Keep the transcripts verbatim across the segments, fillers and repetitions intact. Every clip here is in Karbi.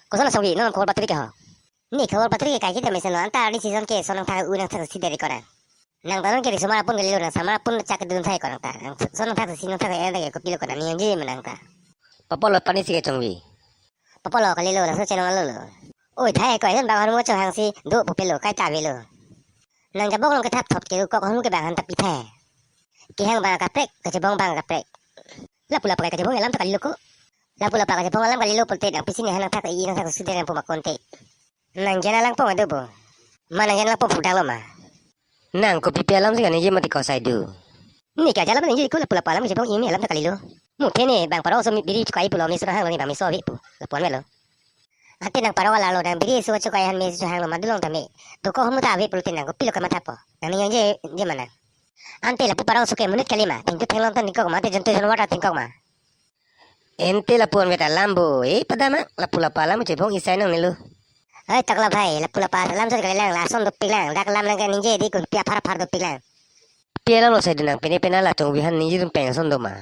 Koson asong vi, non khobor patri ke ho? Ne khobor patri ke kaike ta mesen lo, anta arni season ke son nangthak u nangthak si deri koran. Nang ta non ke risomar apun kalilo, nang summer apun chak dun thai koran ta. Nang son nangthak si nangthak en ta ke kopilo koran, ne yangji ma nang ta. Papolo pani si kachongvi. Papolo kalilo, laso chenong alo lo. Oi thai ko, en bang hormu chohang si do pupilo, kaita avelo. Nang jabok long kethap thop ke kok hormu ke bang han ta pi thai. Kehang bang kaprek, kachebong bang kaprek. Lapu lapu kachebong alam ta kalilo ko. Lapu lapu kachebong alam kalilo pulote nang pisi ne han nangthak i nangthak sude nang puma konte. Nang jana lang pong ado bo. Ma nang jana lang pong phudang lo ma. Nang kopi pi alam si kaningje mati ko sai do. Ne ke ajalam ningje ko lapu lapu alam kachebong imi alam ta kalilo. Muthe ne bang paro so mi biri chukai pulo mi sura hang lo ne bang mi so ave pu. Lapu-an avelo. Ante nang paro wala lo nang biri so chukai han mi so hang lo ma dulong tame. To ko hormu ta ave pulote nang kopilo kamatha po. Nang ne yangji je ma nang. Ante lapu paro so ke monit kali ma. Thengtu thenglong ta ningkok ma, te jontu jonwar ta ningkok ma. Ante lapu-an vet alam bo, eh, padama, lapu lapu alam kachebong isai nang nilo. Oi, Tokla bhai, lapu lapu alam sot kalilang, lason dopik lang, dak lam nang kaningje di kun pi aphar aphar dopik lang. Pi alam lo sai do nang, pine pina la chongvi han ningje dun peng ason do ma.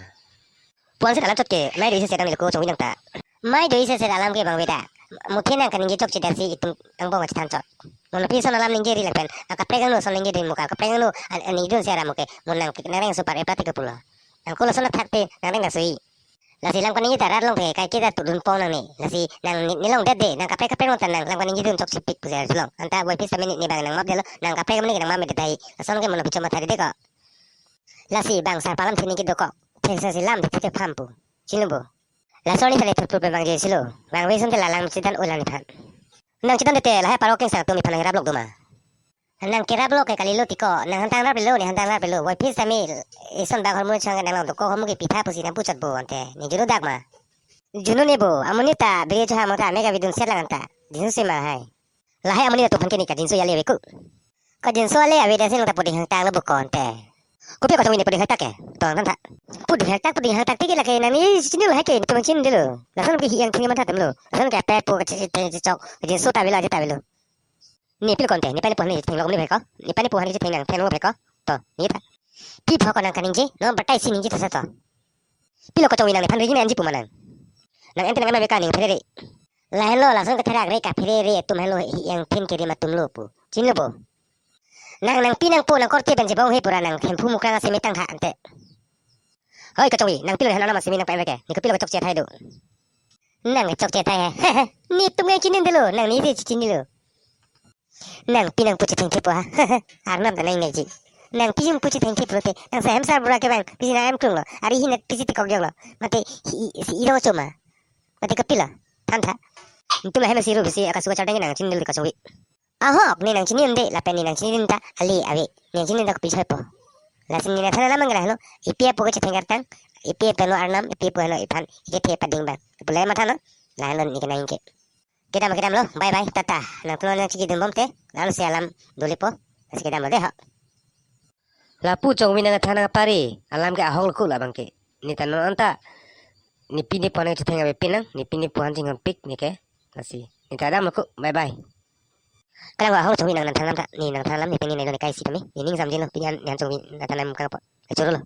Puan set alam sot ke, mai do isi set nang nilo ko chongvi nang ta. Mai do isi set alam ke bang veda. Muthe nang kaningje chokche dar si itum angbong achethan chot. Mono pi son alam ningje ri lapen, akaprek angno son ningje dun muka, akaprek angno an, an ningje dun si aram ke, mo nang nang reng super e pratik pulo. Nang ko lason athak te, nang reng nang sui. Lasi lam kaningje ta rat long phe, kaike ta tudun pong nang ne. Lasi nang ne, ne long det de, nang kaprek kaprek long ta nang lam kaningje dun chokche pik pusi arjulong. Anta boy pis tame ne, ne bang nang map detlo, nang kaprek mene nang map me det dai. Lason ke mono picho mathari de ko. Lasi bang sar palam thini ke dokok. Thengsa si lam de thike pham pu. Chinilo bo. Lason ni thale thut pu pe bang je silo. Bang ve sun te lalang chedan ulang nephan. Nang chedan de te lahai paro kengsang atum iphan nang rap lok do ma. Nang kerap lo ke kalilo tiko, nang hantang rap lo, ne hantang rap lo, wai phis tame, ison bak hormu chang nang long toko hormu ke pitha pusi nang puchot bo ante, ne junu dak ma. Junu ne bo, amonit ta, biri chohang mangta, mega vidun set lang anta, jinsu si ma hai. Lahai amonit atum aphan ke ne kajinsu ale ave ko. Kajinsu ale ave dasi nang ta puding hangtak lo bo ko ante. Kopi kachongvi ne puding hangtak ke, tong than tha. Puding hangtak, puding hangtak tiki lake nang ne chinilo hai ke, ne tum chinilo. Lason ke hi angthin matha atum lo. Lason ke ape po ke chi, chi, chi, chok, jinsu ta avelo, aji ta avelo. Ne pilo konte, ne pani puhan ne thenglo ne bheko. Ne pani puhan ne theng nang thenglo bheko. To, ne ta. Pi pho ko nang kaningje, non batai si ningje thasa to. Pilo kachongvi nang nephan rigi nangji pu ma nang. Nang ente nang ana beka ning phere re. Lahenlo lason ketherak re kaphere re atum henlo hi angthin kerim atum lo pu. Chinilo bo. Nang nangpi nangpo nang korte pen chebong he pura nang hemphu mukrang ase metang tha ante. Hoi kachongvi, nang pilo han anam asimi nang pa-en ke. Ne kopilo kachokche thai do. Nang chokche thai he. Ne tum ngai chini detlo, nang ne je chinilo. Nangpi nangpo chethengthepo ha. Arnam ta nang nangji. Nangpi nangpo chethengthepo te. Nang sahem sar bura ke bang. Pisi nang em klung lo. Ari hi nat pisi tekok jok lo. Mate hi, si irong choma. Mate kopilo. Than tha. Tum hem si ru pisi akasu kachardeng nang chinilo kachongvi. Ahok, ne nang chini unde, lapen ne nang chini unta, ale ave. Ne nang chini unta kopi choi po. Lasi ne nangthan alam anggra lo, ipi apo kechetheng kartang, ipi apo henlo arnam, ipi apo henlo iphan, ikethe pading bang. Pulai matha no, lahenlo ne kenang ke. Kedam kedam lo, bye bye, tata. Nangtum nangchekidun bom te, lalu si alam duli po, lasi kedam lo de ho. Lapu chongvi nangthan nangpari, alam ke ahok lo ko labang ke. Ne ta non anta, nepi nepo nangchetheng ave pinang, nepi nepo han chinghon pik ne ke, lasi. Ne ta dam lo ko, bye bye. Kalang ahok chongvi nang nangthan alam ta, ne nangthan alam ne pini ne lo ne kaisi tame, ne ning samjin lo, pini an, ne an chongvi nangthan alam kang po. Kachoro lo.